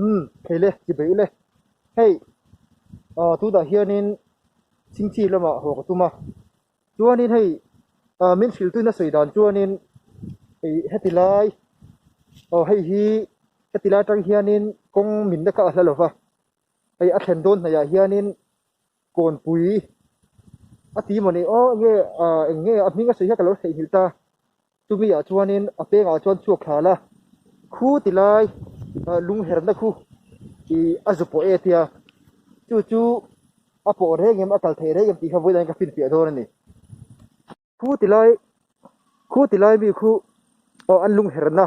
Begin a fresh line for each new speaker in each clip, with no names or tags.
Umm thei le ti bei le hei ah tunah hianin chingchi lamah haw ka tum a chuanin hei ah min hrilh tuina sawi dan chuanin ih heti lai aw hei hi heti lai atang hianin kawng min na kha a hla lo va hei a thlen dawn hnaih ah hianin Kawnpui a ti maw ni aw enge ah eng nge a hming a sawi hian ka lo theihnghilh ta chumi ah chuanin a pengah chuan chhuak thla la khu ti lai ah lung herna khu ih a zu pawh e tia chu chu a pawh reng em a kal thei reng em tih kha vawiin ka finfiah dawn a ni. Khu ti lai khu ti lai mi khu aw an lung herna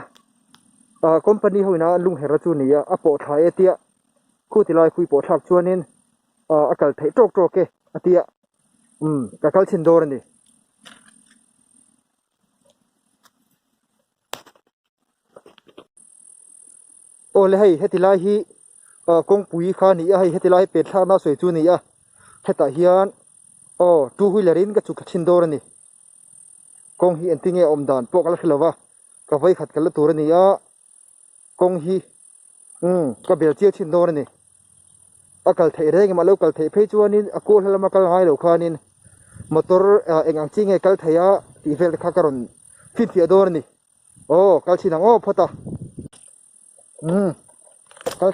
ah company ho ina an lung herna chu a ni a a pawh thla e tia khu ti lai khui pawh thlak chuanin ah a kal theih tawk tawk e a tia umm ka kal chhin dawn a ni. Aw le hei heti lai hi ah kawngpui kha a ni a hei heti lai hi pen thlakna a sawi chu a ni a hetah hian aw two wheeler in ka chhuk thla thin dawn a ni kawng hi engtin nge a awm dan pawh ka la hre lo va ka vawikhat ka la tur a ni a kawng hi umm ka bel chiang thin dawn a ni a kal theih reng em a lo kal theih phei chuanin a kawl lama kal ngai lo khanin motor ah eng ang chi nge kal thei a tih vel te kha ka rawn finfiah dawn a ni aw kal chhin ang aw phawt a umm kal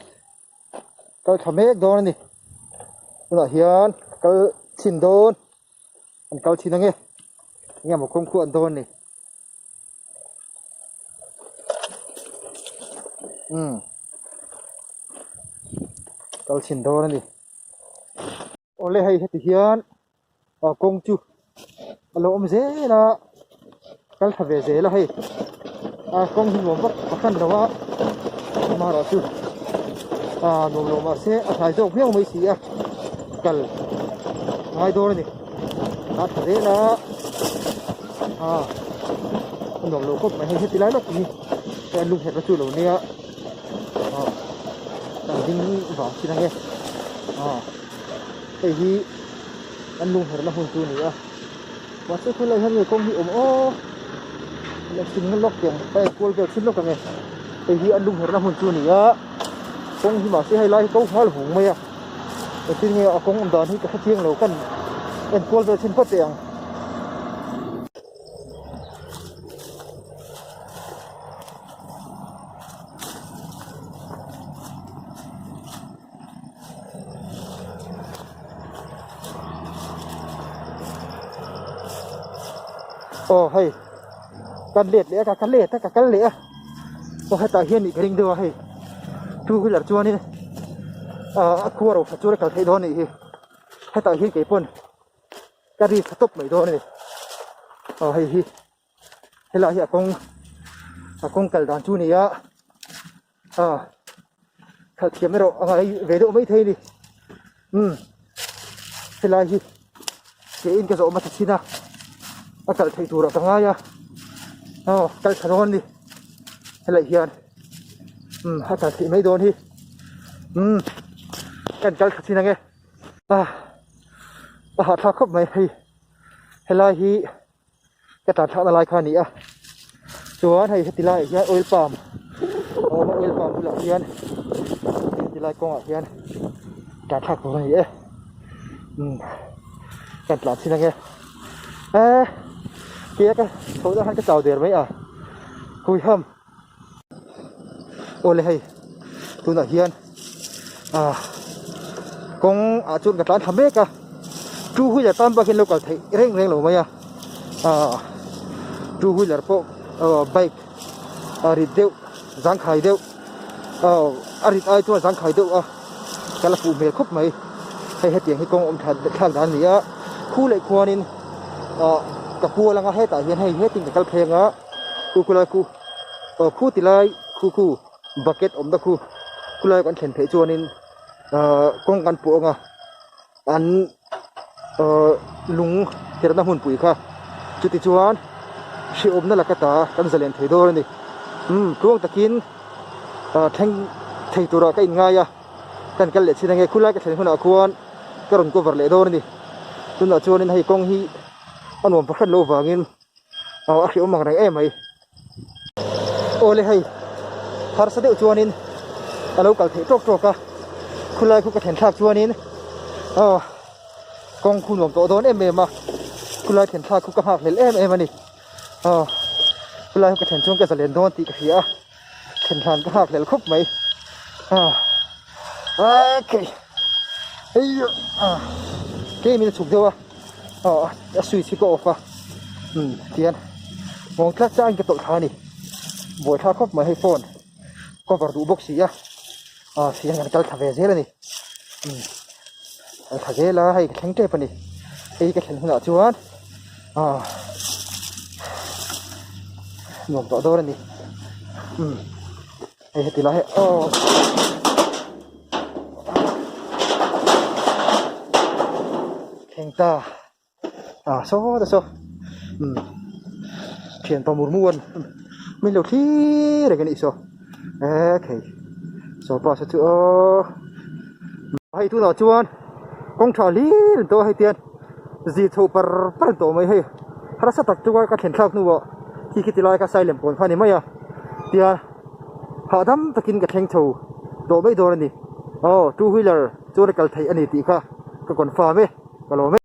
kal tha mek dawn a ni tunah hian kal chhin dawn an kal chhin ang e enge maw kawng khuh an dawn ni umm kal chhin dawn a ni awle hei heti hian ah kawng chu a lo awm zel a kal tha ve zel a hei a kawng hi nuam vak a hran lo a amaherawhchu ah nuam lo mahse a hlai zawk viau mai si a kal ngai dawn a ni a tha zel a ah a nuam lo khawp mai hei heti lai lawk hi hei an lungherh na chu a lo nia ah kan ding vang thin ang e ah hei hi an lungherh na hun chu a ni a mahse khawlai hian nge kawng hi awm aw a chhim na lawk ang a enkual vel chhin lawk ang e hei hi an lungherh na hmun chu a ni a kawng hi mahse hei lai hi ko nghal vung mai a engtin nge a kawng awm dan hi ka hre chiang lo kan enkual vel chhin phawt teh ang. Aw hei kan let leh a ka let a ka kal leh a aw hetah hian ih ka ring deuh a hei two wheeler chuanin ah a khua ro tha chuan a kal theih dawn a nih hi hetah hian keipawn ka ri tha tawp mai dawn a ni aw hei hi helai hi a kawng a kawng kal dan chu a ni a ah khalh thiam erawh a ngai ve deuh maithei a ni umm helai hi ke in ka zawh hmasa thin a a kalh theih turah ka ngai a aw kal tha dawn a ni helai hian umm a kal theih mai dawn hi umm kan kal tha thin ang e ah a hahthlak khawp mai hei helai hi. Ka tlan thlakna lai kha a ni a chuan hei heti laiah hian oil palm a awm a oil palm bulah hian heti lai kawngah hian tlan thlak tur a ni e umm kan tlan chhin ange eee tia ka chhoh deuh khan ka chau der mai a huiham awle hei tunah hian ah kawng ah chuan ka tlan thla mek a two wheeler tan bak hian lo kal theih reng reng lo mai a ah two wheeler pawh ah bike a rit deuh zangkhai deuh aw a rit ai chuan zangkhai deuh a ka la fuh hmel khawp mai hei hetiang hi kawng awm tha thlak dan a ni a khu leh khuanin ah ka kual anga hetah hian hei hetin ka kal phei anga. Khu khu lai khu aw khu ti lai khu khu bucket awmna khu khu lai kan thlen theih chuanin ahh kawng kan pawh anga an ahh lung tirhna hmunpui kha chuti chuan hrehawmna laka ta kan zalen thei dawn a ni umm tluang takin ahh thleng thei turah ka inngai a kan kal leh chin ange khulai ka thlen hunah khuan ka rawn cover leh dawn a ni tunah chuanin hei kawng hi a nuam pakhat loh vangin. Aw a hriawm ang reng em mai. Awle hei harsa deuh chuanin a lo kal theih tawk tawk a khulai khu ka thlen thlak chuanin aw kawng khu nuam tawh dawn em em a khulai thlen thlak khu ka nghak hlel em em a ni aw khulai khu ka thlen chuan ka zalen dawn tih ka hria a thlen hlan ka nghak hlel khawp mai ah okay hei ah keimah in a chhuk deuh a aw a switch hi ka off a umm tihian nghawng tlat chiah in ka tawlh thla a ni buaithlak khawp mai hei phone cover duh bawk si a ah tihian kan kal thla ve zel a ni umm kal thla zel a hei ka thleng tep a ni hei ka thlen hunah chuan ah nuam tawh dawn a ni umm hei heti lai hi aw. Thleng ta. Ah saw ta saw umm thianpa murmu an min lo thlir reng a nih saw e khei saw pa saw chu aw hei tunah chuan kawng tha hlir an tawh a hei tian zir chho par par an tawh mai hei harsa tak chu ka thlen thlak hnuah khi khi ti lai kha silent pawn kha a ni mai a tian hahdam takin ka thleng chho tawh mai dawn a ni aw two wheeler chuan a kal theih a ni tih kha ka confirm e ka lawm e.